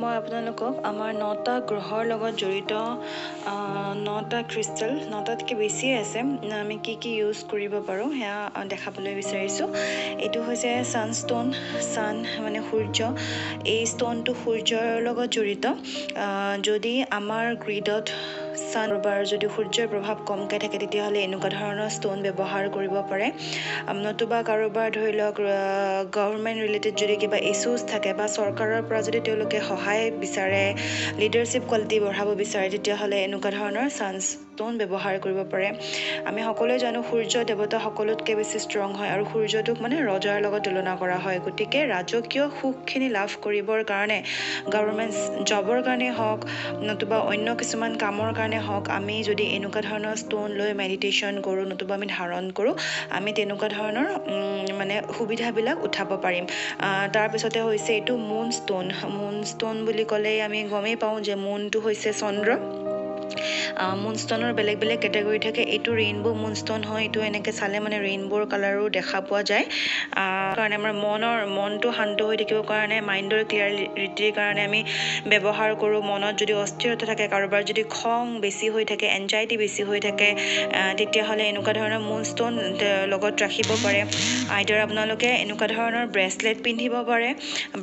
মই আপোনালোকক আমাৰ 9টা গ্ৰহৰ লগত জড়িত 9টা ক্ৰিষ্টেল, 9টাতকৈ বেছিয়ে আছে, আমি কি কি ইউজ কৰিব পাৰোঁ সেয়া দেখাবলৈ বিচাৰিছোঁ। এইটো হৈছে ছানষ্ট'ন। ছান মানে সূৰ্য। এই ষ্ট'নটো সূৰ্যৰ লগত জড়িত। যদি আমাৰ গ্ৰীডত কাৰোবাৰ যদি সূৰ্যৰ প্ৰভাৱ কমকৈ থাকে, তেতিয়াহ'লে এনেকুৱা ধৰণৰ ষ্ট'ন ব্যৱহাৰ কৰিব পাৰে। নতুবা কাৰোবাৰ ধৰি লওক গভৰ্ণমেণ্ট ৰিলেটেড যদি কিবা ইছ্যুজ থাকে বা চৰকাৰৰ পৰা যদি তেওঁলোকে সহায় বিচাৰে, লিডাৰশ্বিপ কোৱালিটি বঢ়াব বিচাৰে, তেতিয়াহ'লে এনেকুৱা ধৰণৰ ছানষ্ট'ন ব্যৱহাৰ কৰিব পাৰে। আমি সকলোৱে জানো সূৰ্য দেৱতা সকলোতকৈ বেছি ষ্ট্ৰং হয় আৰু সূৰ্যটোক মানে ৰজাৰ লগত তুলনা কৰা হয়। গতিকে ৰাজকীয় সুখখিনি লাভ কৰিবৰ কাৰণে, গভৰ্ণমেণ্ট জবৰ কাৰণে হওক নতুবা অন্য কিছুমান কামৰ কাৰণে হওক, আমি যদি এনেকুৱা ধৰণৰ ষ্ট'ন লৈ মেডিটেশ্যন কৰোঁ নতুবা আমি ধাৰণ কৰোঁ, আমি তেনেকুৱা ধৰণৰ মানে সুবিধাবিলাক উঠাব পাৰিম। তাৰপিছতে হৈছে এইটো মুন ষ্ট'ন। মুন ষ্ট'ন বুলি ক'লেই আমি গমেই পাওঁ যে মুনটো হৈছে চন্দ্ৰ। মুনষ্ট'নৰ বেলেগ বেলেগ কেটেগৰী থাকে। এইটো ৰেইনব' মুনষ্ট'ন হয়। এইটো এনেকৈ চালে মানে ৰেইনব'ৰ কালাৰো দেখা পোৱা যায়। কাৰণে আমাৰ মনটো শান্ত হৈ থাকিবৰ কাৰণে, মাইণ্ডৰ ক্লিয়াৰিটিৰ কাৰণে আমি ব্যৱহাৰ কৰোঁ। মনত যদি অস্থিৰতা থাকে, কাৰোবাৰ যদি খং বেছি হৈ থাকে, এনজাইটি বেছি হৈ থাকে, তেতিয়াহ'লে এনেকুৱা ধৰণৰ মুনষ্ট'ন লগত ৰাখিব পাৰে। আইদাৰ আপোনালোকে এনেকুৱা ধৰণৰ ব্ৰেচলেট পিন্ধিব পাৰে।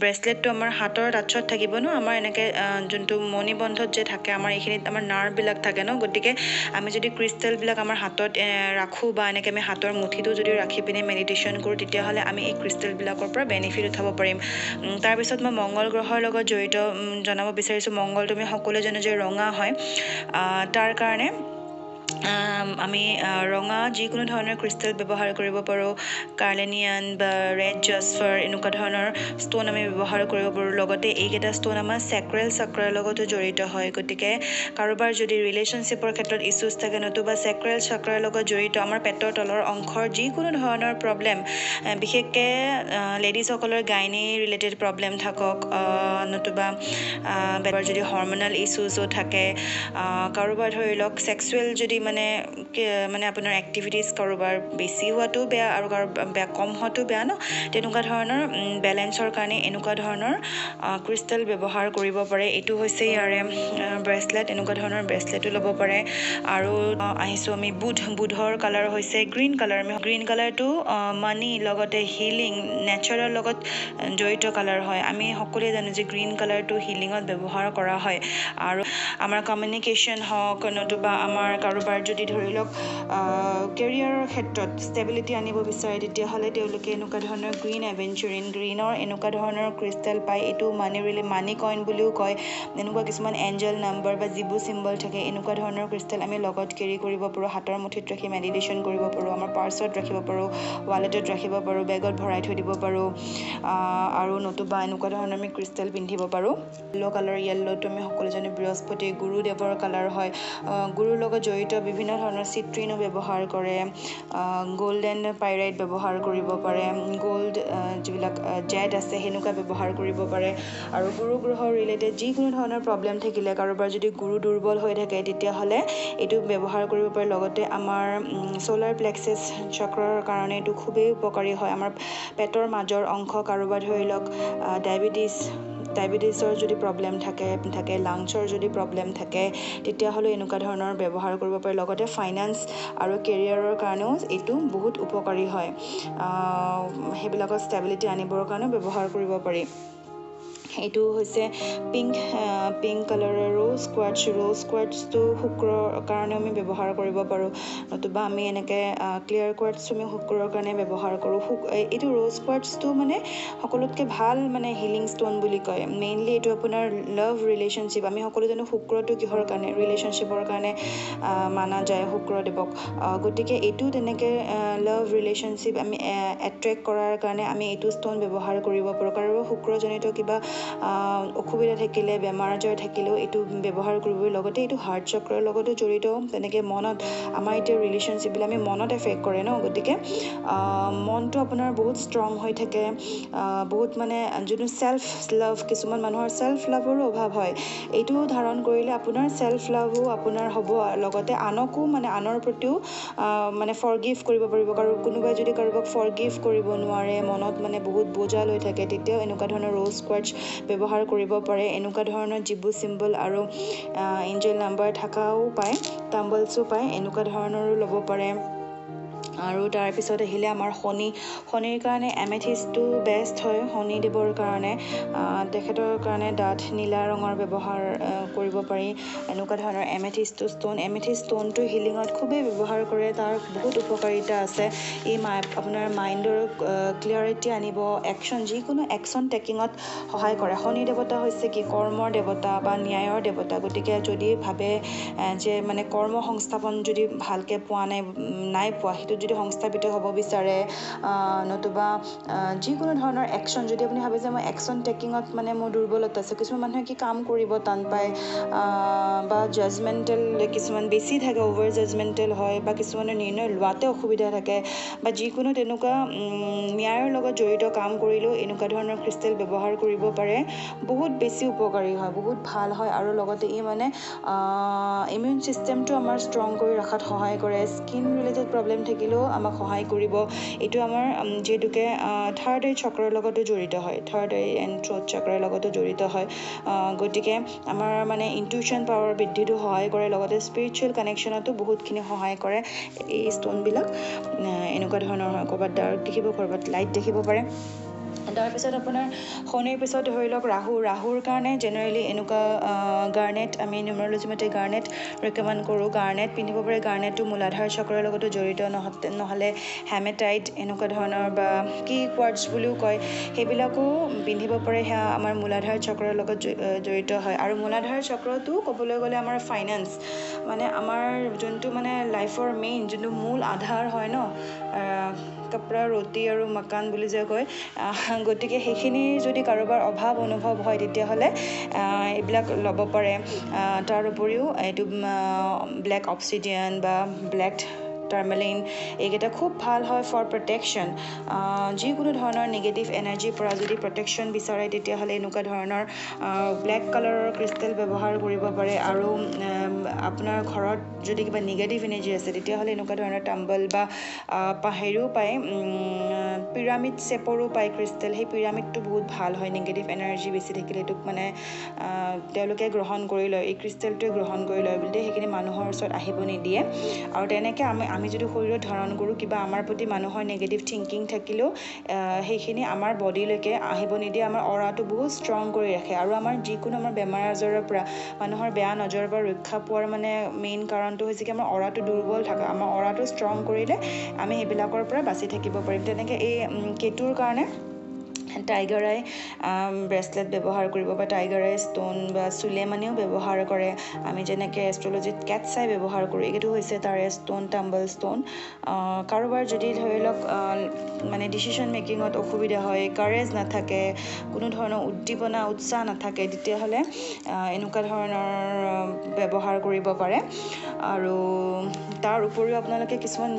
ব্ৰেচলেটটো আমাৰ হাতৰ টাচত থাকিব ন, আমাৰ এনেকৈ যোনটো মণিবন্ধত যে থাকে, আমাৰ এইখিনিত আমাৰ নাৰ্ভবিলাক থাকে ন। গতিকে আমি যদি ক্ৰিষ্টেলবিলাক আমাৰ হাতত ৰাখোঁ বা এনেকৈ আমি হাতৰ মুঠিটো যদি ৰাখি পিনে মেডিটেশ্যন কৰোঁ, তেতিয়াহ'লে আমি এই ক্ৰিষ্টেলবিলাকৰ পৰা বেনিফিট উঠাব পাৰিম। তাৰপিছত মই মংগল গ্ৰহৰ লগত জড়িত জনাব বিচাৰিছোঁ। মংগলটো আমি সকলোৱে জানো যে ৰঙা হয়। তাৰ কাৰণে আমি ৰঙা যিকোনো ধৰণৰ ক্ৰিষ্টেল ব্যৱহাৰ কৰিব পাৰোঁ। কাৰ্লেনিয়ান বা ৰেড জাছফাৰ এনেকুৱা ধৰণৰ ষ্ট'ন আমি ব্যৱহাৰ কৰিব পাৰোঁ। লগতে এইকেইটা ষ্ট'ন আমাৰ চেক্ৰেল চাক্ৰাৰ লগতো জড়িত হয়। গতিকে কাৰোবাৰ যদি ৰিলেশ্যনশ্বিপৰ ক্ষেত্ৰত ইছ্যুজ থাকে নতুবা চেক্ৰেল চাক্ৰাৰ লগত জড়িত আমাৰ পেটৰ তলৰ অংশৰ যিকোনো ধৰণৰ প্ৰব্লেম, বিশেষকৈ লেডিজসকলৰ গাইনী ৰিলেটেড প্ৰব্লেম থাকক, নতুবা যদি হৰমনেল ইছ্যুজো থাকে, কাৰোবাৰ ধৰি লওক ছেক্সুৱেল যদি মানে মানে আপোনাৰ এক্টিভিটিজ কাৰোবাৰ বেছি হোৱাটোও বেয়া আৰু কাৰোবাৰ বেয়া কম হোৱাটোও বেয়া ন, তেনেকুৱা ধৰণৰ বেলেঞ্চৰ কাৰণে এনেকুৱা ধৰণৰ ক্ৰিষ্টেল ব্যৱহাৰ কৰিব পাৰে। এইটো হৈছে ইয়াৰে ব্ৰেচলেট। এনেকুৱা ধৰণৰ ব্ৰেচলেটো ল'ব পাৰে। আৰু আহিছোঁ আমি বুধ। বুধৰ কালাৰ হৈছে গ্ৰীণ কালাৰ। আমি গ্ৰীণ কালাৰটো মানি লগতে হিলিং নেচাৰৰ লগত জড়িত কালাৰ হয়। আমি সকলোৱে জানো যে গ্ৰীণ কালাৰটো হিলিঙত ব্যৱহাৰ কৰা হয়। আৰু আমাৰ কমিউনিকেশ্যন হওক নতুবা আমাৰ কাৰোবাৰ যদি ধৰি লওক কেৰিয়াৰৰ ক্ষেত্ৰত ষ্টেবিলিটি আনিব বিচাৰে, তেতিয়াহ'লে তেওঁলোকে এনেকুৱা ধৰণৰ গ্ৰীণ এভেঞ্চাৰিন, গ্ৰীণৰ এনেকুৱা ধৰণৰ ক্ৰিষ্টেল পায়। এইটো মানি ৰিলে মানি কইন বুলিও কয়। এনেকুৱা কিছুমান এঞ্জেল নাম্বাৰ বা যিবোৰ চিম্বল থাকে, এনেকুৱা ধৰণৰ ক্ৰিষ্টেল আমি লগত কেৰি কৰিব পাৰোঁ, হাতৰ মুঠিত ৰাখি মেডিটেশ্যন কৰিব পাৰোঁ, আমাৰ পাৰ্চত ৰাখিব পাৰোঁ, ৱালেটত ৰাখিব পাৰোঁ, বেগত ভৰাই থৈ দিব পাৰোঁ। আৰু নতুবা এনেকুৱা ধৰণৰ আমি ক্ৰিষ্টেল পিন্ধিব পাৰোঁ। য়েল্ল' কালাৰ, য়েল্ল'টো আমি সকলো জানো বৃহস্পতি গুৰুদেৱৰ কালাৰ হয়। গুৰুৰ লগত জড়িত বিভিন্ন ধৰণৰ চিট্ৰিনো ব্যৱহাৰ কৰে, গল্ডেন পাইৰাইট ব্যৱহাৰ কৰিব পাৰে, গ'ল্ড যিবিলাক জেড আছে সেনেকুৱা ব্যৱহাৰ কৰিব পাৰে। আৰু গুৰু গ্ৰহৰ ৰিলেটেড যিকোনো ধৰণৰ প্ৰব্লেম থাকিলে, কাৰোবাৰ যদি গুৰু দুৰ্বল হৈ থাকে, তেতিয়াহ'লে এইটো ব্যৱহাৰ কৰিব পাৰে। লগতে আমাৰ চ'লাৰ প্লেক্সেছ চক্ৰৰ কাৰণে এইটো খুবেই উপকাৰী হয়। আমাৰ পেটৰ মাজৰ অংশ কাৰোবাৰ ধৰি লওক ডায়েবেটিছৰ যদি প্ৰব্লেম থাকে, লাংছৰ যদি প্ৰব্লেম থাকে, তেতিয়াহ'লে এনেকুৱা ধৰণৰ ব্যৱহাৰ কৰিব পাৰে। লগতে ফাইনেন্স আৰু কেৰিয়াৰৰ কাৰণেও এইটো বহুত উপকাৰী হয়। সেইবিলাকত ষ্টেবিলিটি আনিবৰ কাৰণেও ব্যৱহাৰ কৰিব পাৰি। এইটো হৈছে পিংক কালাৰৰ ৰ'জ কোৱাৰ্টছ। ৰ'জ কোৱাৰ্টছটো শুক্ৰৰ কাৰণে আমি ব্যৱহাৰ কৰিব পাৰোঁ, নতুবা আমি এনেকৈ ক্লিয়াৰ কোৱাৰ্টছটো আমি শুক্ৰৰ কাৰণে ব্যৱহাৰ কৰোঁ। এইটো ৰ'জ কোৱাৰ্টছটো মানে সকলোতকৈ ভাল মানে হিলিং ষ্ট'ন বুলি কয়। মেইনলি এইটো আপোনাৰ লাভ ৰিলেশ্যনশ্বিপ। আমি সকলো জানো শুক্ৰটো কিহৰ কাৰণে, ৰিলেশ্যনশ্বিপৰ কাৰণে মানা যায় শুক্ৰদেৱক। গতিকে এইটো তেনেকৈ লাভ ৰিলেশ্যনশ্বিপ আমি এট্ৰেক্ট কৰাৰ কাৰণে আমি এইটো ষ্ট'ন ব্যৱহাৰ কৰিব পাৰোঁ। কাৰোবাৰ শুক্ৰজনিত কিবা অসুবিধা থাকিলে, বেমাৰ আজাৰ থাকিলেও এইটো ব্যৱহাৰ কৰিব। লগতে এইটো হাৰ্ট চক্ৰৰ লগতো জড়িত। তেনেকৈ মনত আমাৰ এতিয়া ৰিলেশ্যনশ্বিপবিলাক আমি মনত এফেক্ট কৰে ন, গতিকে মনটো আপোনাৰ বহুত ষ্ট্ৰং হৈ থাকে। বহুত মানে যোনটো চেল্ফ লাভ, কিছুমান মানুহৰ চেল্ফ লাভৰো অভাৱ হয়, এইটো ধাৰণ কৰিলে আপোনাৰ চেল্ফ লাভো আপোনাৰ হ'ব, লগতে আনকো মানে আনৰ প্ৰতিও মানে ফৰগিভ কৰিব পাৰিব। আৰু কোনোবাই যদি কাৰোবাক ফৰগিভ কৰিব নোৱাৰে, মনত মানে বহুত বোজা লৈ থাকে, তেতিয়াও এনেকুৱা ধৰণৰ ৰ'জ কোৱাৰ্টছ ব্যৱহাৰ কৰিব পাৰে। এনেকুৱা ধৰণৰ যিবোৰ চিম্বল আৰু এঞ্জেল নাম্বাৰ থকাও পায়, টাম্বলছো পায়, এনেকুৱা ধৰণৰো ল'ব পাৰে। আৰু তাৰপিছত আহিলে আমাৰ শনি, শনিৰ কাৰণে এমেথিষ্টটো বেষ্ট হয়। শনিদেৱৰ কাৰণে, তেখেতৰ কাৰণে ডাঠ নীলা ৰঙৰ ব্যৱহাৰ কৰিব পাৰি। এনেকুৱা ধৰণৰ এমেথিষ্টটো ষ্ট'ন, এমেথিষ্ট ষ্ট'নটো হিলিঙত খুবেই ব্যৱহাৰ কৰে, তাৰ বহুত উপকাৰিতা আছে। ই আপোনাৰ মাইণ্ডৰ ক্লিয়াৰিটি আনিব, একশ্যন, যিকোনো একশ্যন টেকিঙত সহায় কৰে। শনি দেৱতা হৈছে কি কৰ্মৰ দেৱতা বা ন্যায়ৰ দেৱতা। গতিকে যদি ভাবে যে মানে কৰ্ম সংস্থাপন যদি ভালকৈ পোৱা নাই, নাই পোৱা, সেইটো যদি সংস্থাপিত হ'ব বিচাৰে, নতুবা যিকোনো ধৰণৰ একশ্যন যদি আপুনি ভাবে যে মই একশ্যন টেকিঙত মানে মোৰ দুৰ্বলতা আছে, কিছুমান মানুহে কি কাম কৰিব টান পায় বা জাজমেণ্টেল কিছুমান বেছি থাকে, অ'ভাৰ জাজমেণ্টেল হয়, বা কিছুমানৰ নিৰ্ণয় লোৱাতে অসুবিধা থাকে, বা যিকোনো তেনেকুৱা ন্যায়ৰ লগত জড়িত কাম কৰিলেও এনেকুৱা ধৰণৰ ক্ৰিষ্টেল ব্যৱহাৰ কৰিব পাৰে। বহুত বেছি উপকাৰী হয়, বহুত ভাল হয়। আৰু লগতে ই মানে ইমিউন ছিষ্টেমটো আমাৰ ষ্ট্ৰং কৰি ৰখাত সহায় কৰে। স্কিন ৰিলেটেড প্ৰব্লেম থাকিলেও আমাক সহায় কৰিব। এইটো আমাৰ যিহেতুকে থাৰ্ড আই চক্ৰৰ লগতো জড়িত হয়, থাৰ্ড আই এণ্ড থ্ৰ'ট চক্ৰৰ লগতো জড়িত হয়। গতিকে আমাৰ মানে ইনটিউশ্যন পাৱাৰ বৃদ্ধিটো সহায় কৰে, লগতে স্পিৰিচুৱেল কানেকশ্যনতো বহুতখিনি সহায় কৰে এই ষ্ট'নবিলাক। এনেকুৱা ধৰণৰ হয়, ক'ৰবাত ডাৰ্ক দেখিব, ক'ৰবাত লাইট দেখিব পাৰে। তাৰপিছত আপোনাৰ শনিৰ পিছত ধৰি লওক ৰাহু, ৰাহুৰ কাৰণে জেনেৰেলি এনেকুৱা গাৰ্নেট, আমি নিউমৰলজি মতে গাৰ্নেট ৰিকমেণ্ড কৰোঁ। গাৰ্নেট পিন্ধিব পাৰে, গাৰ্নেটটো মূলাধাৰ চক্ৰৰ লগতো জড়িত, নহ'লে হেমেটাইট এনেকুৱা ধৰণৰ বা কি কোৱাৰ্টছ বুলিও কয়, সেইবিলাকো পিন্ধিব পাৰে। সেয়া আমাৰ মূলাধাৰ চক্ৰৰ লগত জড়িত হয়। আৰু মূলাধাৰ চক্ৰটো ক'বলৈ গ'লে আমাৰ ফাইনেন্স, মানে আমাৰ যোনটো মানে লাইফৰ মেইন যোনটো মূল আধাৰ হয় ন, কাপোৰা ৰুটি আৰু মকান বুলি যে কয়, গতিকে সেইখিনি যদি কাৰোবাৰ অভাৱ অনুভৱ হয় তেতিয়াহ'লে এইবিলাক ল'ব পাৰে। তাৰ উপৰিও এইটো ব্লেক অবচিডিয়ান বা ব্লেক টাৰ্মেলিন, এইকেইটা খুব ভাল হয় ফৰ প্ৰটেকশ্যন। যিকোনো ধৰণৰ নিগেটিভ এনাৰ্জিৰ পৰা যদি প্ৰটেকশ্যন বিচাৰে তেতিয়াহ'লে এনেকুৱা ধৰণৰ ব্লেক কালাৰৰ ক্ৰিষ্টেল ব্যৱহাৰ কৰিব পাৰে। আৰু আপোনাৰ ঘৰত যদি কিবা নিগেটিভ এনাৰ্জি আছে তেতিয়াহ'লে এনেকুৱা ধৰণৰ টাম্বল বা হেৰিও পায়, পিৰামিড শ্বেপৰো পায় ক্ৰিষ্টেল। সেই পিৰামিডটো বহুত ভাল হয়, নিগেটিভ এনাৰ্জি বেছি থাকিলে এইটোক মানে তেওঁলোকে গ্ৰহণ কৰি লয়, এই ক্ৰিষ্টেলটোৱে গ্ৰহণ কৰি লয় বুলি সেইখিনি মানুহৰ ওচৰত আহিব নিদিয়ে। আৰু তেনেকৈ আমি যদি শৰীৰত ধাৰণ কৰোঁ, কিবা আমাৰ প্ৰতি মানুহৰ নিগেটিভ থিংকিং থাকিলেও সেইখিনি আমাৰ বডিলৈকে আহিব নিদিয়ে, আমাৰ অৰাটো বহুত ষ্ট্ৰং কৰি ৰাখে। আৰু আমাৰ যিকোনো আমাৰ বেমাৰ আজাৰৰ পৰা, মানুহৰ বেয়া নজৰৰ পৰা ৰক্ষা পোৱাৰ মানে মেইন কাৰণটো হৈছে কি আমাৰ অৰাটো দুৰ্বল থকা। আমাৰ অৰাটো ষ্ট্ৰং কৰিলে আমি সেইবিলাকৰ পৰা বাচি থাকিব পাৰিম। তেনেকৈ এই কেতুৰ কাৰণে টাইগাৰ আই ব্ৰেচলেট ব্যৱহাৰ কৰিব বা টাইগাৰ আই ষ্ট'ন বা চুলেমানেও ব্যৱহাৰ কৰে। আমি যেনেকৈ এষ্ট্ৰলজিত কেটছ আই ব্যৱহাৰ কৰোঁ, এইটো হৈছে তাৰে ষ্ট'ন, টাম্বল ষ্ট'ন। কাৰোবাৰ যদি ধৰি লওক মানে ডিচিশ্যন মেকিঙত অসুবিধা হয়, কাৰেজ নাথাকে, কোনো ধৰণৰ উদ্দীপনা উৎসাহ নাথাকে, তেতিয়াহ'লে এনেকুৱা ধৰণৰ ব্যৱহাৰ কৰিব পাৰে। আৰু তাৰ উপৰিও আপোনালোকে কিছুমান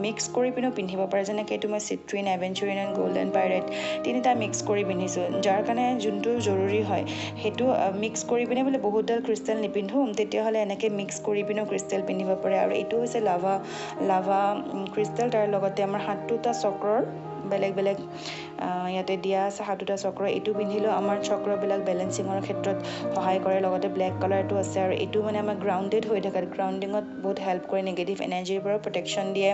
মিক্স কৰি পিনেও পিন্ধিব পাৰে, যেনেকৈ এইটো মই citrine, aventurine and golden pyrite তিনিটা মিক্স কৰি পিন্ধিছোঁ, যাৰ কাৰণে যোনটো জৰুৰী হয় সেইটো মিক্স কৰি পিনে বোলে বহুতডাল ক্ৰিষ্টেল নিপিন্ধোঁ, তেতিয়াহ'লে এনেকৈ মিক্স কৰি পিনেও ক্ৰিষ্টেল পিন্ধিব পাৰে। আৰু এইটো হৈছে লাভা, লাভা ক্ৰিষ্টেল। তাৰ লগতে আমাৰ 7টা চক্ৰৰ বেলেগ বেলেগ ইয়াতে দিয়া আছে, 7টা চক্ৰ। এইটো পিন্ধিলেও আমাৰ চক্ৰবিলাক বেলেঞ্চিঙৰ ক্ষেত্ৰত সহায় কৰে। লগতে ব্লেক কালাৰটো আছে, আৰু এইটো মানে আমাৰ গ্ৰাউণ্ডেড হৈ থাকে, গ্ৰাউণ্ডিঙত বহুত হেল্প কৰে, নিগেটিভ এনাৰ্জিৰ পৰা প্ৰটেকশ্যন দিয়ে।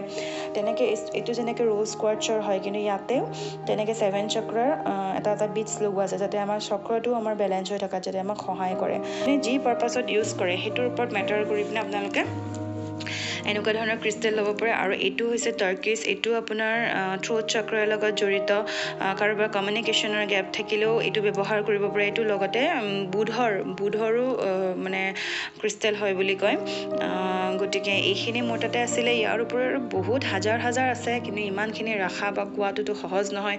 তেনেকৈ এইটো যেনেকৈ ৰ'জ কোৱাৰ্টছৰ হয়, কিন্তু ইয়াতেও তেনেকৈ 7 চক্ৰৰ এটা এটা বিটছ লগোৱা আছে, যাতে আমাৰ চক্ৰটো আমাৰ বেলেঞ্চ হৈ থকাত যাতে আমাক সহায় কৰে। যি পাৰ্পাছত ইউজ কৰে সেইটোৰ ওপৰত মেটাৰ কৰি পিনে আপোনালোকে এনেকুৱা ধৰণৰ ক্ৰিষ্টেল ল'ব পাৰে। আৰু এইটো হৈছে টাৰ্কিছ, এইটো আপোনাৰ থ্ৰ'ট চক্ৰৰ লগত জড়িত, কাৰোবাৰ কমিউনিকেশ্যনৰ গেপ থাকিলেও এইটো ব্যৱহাৰ কৰিব পাৰে। এইটো লগতে বুধৰো মানে ক্ৰিষ্টেল হয় বুলি কয়। গতিকে এইখিনি মোৰ তাতে আছিলে। ইয়াৰ উপৰিও আৰু বহুত হাজাৰ হাজাৰ আছে, কিন্তু ইমানখিনি ৰাখা বা কোৱাটোতো সহজ নহয়।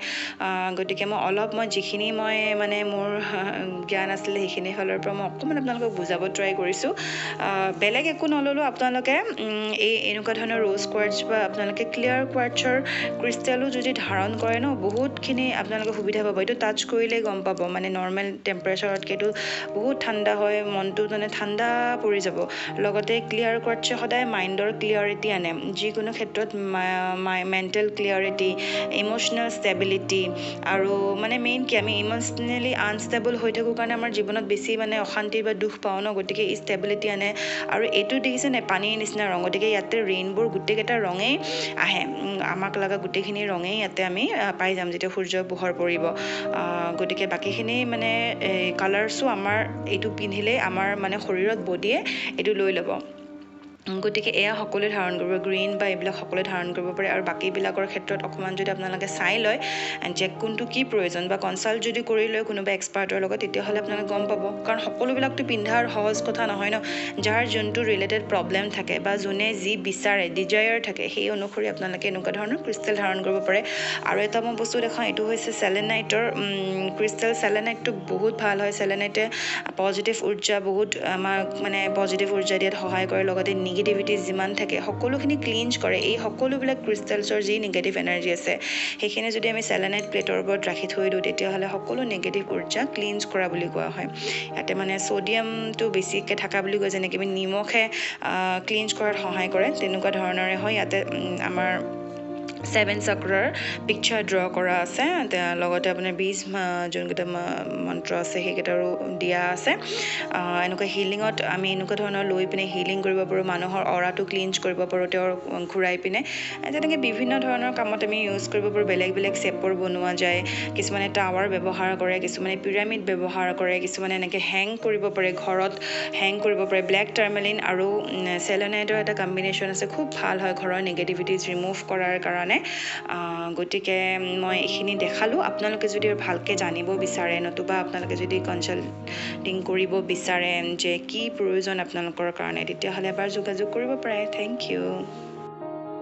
গতিকে মই অলপ যিখিনি মই মানে মোৰ জ্ঞান আছিলে সেইখিনি ফালৰ পৰা মই অকণমান আপোনালোকক বুজাব ট্ৰাই কৰিছোঁ। বেলেগ একো নল'লেও আপোনালোকে এই এনেকুৱা ধৰণৰ ৰ'জ কোৱাৰ্টছ বা আপোনালোকে ক্লিয়াৰ কোৱাৰ্টছৰ ক্ৰিষ্টেলো যদি ধাৰণ কৰে ন, বহুতখিনি আপোনালোকে সুবিধা পাব। এইটো টাচ কৰিলেই গম পাব, মানে নৰ্মেল টেম্পাৰেচাৰতকৈ এইটো বহুত ঠাণ্ডা হয়, মনটো মানে ঠাণ্ডা পৰি যাব। লগতে ক্লিয়াৰ কোৱাৰ্টছে সদায় মাইণ্ডৰ ক্লিয়াৰিটি আনে, যিকোনো ক্ষেত্ৰত মেণ্টেল ক্লিয়াৰিটি, ইম'চনেল ষ্টেবিলিটি। আৰু মানে মেইন কি, আমি ইম'চনেলি আনষ্টেবল হৈ থাকোঁ কাৰণে আমাৰ জীৱনত বেছি মানে অশান্তি বা দুখ পাওঁ ন, গতিকে ই ষ্টেবিলিটি আনে। আৰু এইটো দেখিছে নে, পানীৰ নিচিনা ৰং, গতিকে ইয়াতে ৰেইনব'ৰ গোটেইকেইটা ৰঙেই আহে, আমাক লগা গোটেইখিনি ৰঙেই ইয়াতে আমি পাই যাম যেতিয়া সূৰ্যৰ পোহৰ পৰিব। গতিকে বাকীখিনি মানে এই কালাৰ্ছো আমাৰ এইটো পিন্ধিলেই আমাৰ মানে শৰীৰত বডিয়ে এইটো লৈ ল'ব। গতিকে এয়া সকলোৱে ধাৰণ কৰিব, গ্ৰীণ বা এইবিলাক সকলোৱে ধাৰণ কৰিব পাৰে। আৰু বাকীবিলাকৰ ক্ষেত্ৰত অকণমান যদি আপোনালোকে চাই লয় যে কোনটো কি প্ৰয়োজন বা কনচাল্ট যদি কৰি লয় কোনোবা এক্সপাৰ্টৰ লগত, তেতিয়াহ'লে আপোনালোকে গম পাব। কাৰণ সকলোবিলাকতো পিন্ধাৰ সহজ কথা নহয় ন, যাৰ যোনটো ৰিলেটেড প্ৰব্লেম থাকে বা যোনে যি বিচাৰে, ডিজায়াৰ থাকে, সেই অনুসৰি আপোনালোকে এনেকুৱা ধৰণৰ ক্ৰিষ্টেল ধাৰণ কৰিব পাৰে। আৰু এটা মই বস্তু দেখাওঁ, এইটো হৈছে চেলেনাইটৰ ক্ৰিষ্টেল। চেলেনাইটটো বহুত ভাল হয়, চেলেনাইটে পজিটিভ উৰ্জা বহুত আমাক মানে পজিটিভ উৰ্জা দিয়াত সহায় কৰে, লগতে নিগেটিভিটি যিমান থাকে সকলোখিনি ক্লিনজ কৰে। এই সকলোবিলাক ক্ৰিষ্টেলছৰ যি নিগেটিভ এনাৰ্জি আছে সেইখিনি যদি আমি চেলেনাইট প্লেটৰ ওপৰত ৰাখি থৈ দিওঁ, তেতিয়াহ'লে সকলো নিগেটিভ উৰ্জা ক্লিনজ কৰা বুলি কোৱা হয়। ইয়াতে মানে ছ'ডিয়ামটো বেছিকৈ থকা বুলি কয়, যেনেকৈ আমি নিমখে ক্লিনজ কৰাত সহায় কৰে তেনেকুৱা ধৰণৰে হয়। ইয়াতে আমাৰ 7 চক্ৰৰ পিকচাৰ ড্ৰ কৰা আছে, লগতে আপোনাৰ 20 যোনকেইটা মন্ত্ৰ আছে সেইকেইটাৰো দিয়া আছে। এনেকুৱা হিলিঙত আমি এনেকুৱা ধৰণৰ লৈ পিনে হিলিং কৰিব পাৰোঁ, মানুহৰ অৰাটো ক্লিনজ কৰিব পাৰোঁ তেওঁৰ ঘূৰাই পিনে, তেনেকৈ বিভিন্ন ধৰণৰ কামত আমি ইউজ কৰিব পাৰোঁ। বেলেগ বেলেগ শ্বেপৰ বনোৱা যায়, কিছুমানে টাৱাৰ ব্যৱহাৰ কৰে, কিছুমানে পিৰামিড ব্যৱহাৰ কৰে, কিছুমানে এনেকৈ হেং কৰিব পাৰে, ঘৰত হেং কৰিব পাৰে। ব্লেক টাৰ্মেলিন আৰু চেলেনাইটৰ এটা কম্বিনেশ্যন আছে, খুব ভাল হয় ঘৰৰ নিগেটিভিটিজ ৰিমুভ কৰাৰ কাৰণে। গতিকে মই এইখিনি দেখালোঁ। আপোনালোকে যদি ভালকৈ জানিব বিচাৰে, নতুবা আপোনালোকে যদি কনচাল্টিং কৰিব বিচাৰে যে কি প্ৰয়োজন আপোনালোকৰ কাৰণে, তেতিয়াহ'লে এবাৰ যোগাযোগ কৰিব পাৰে। Thank you.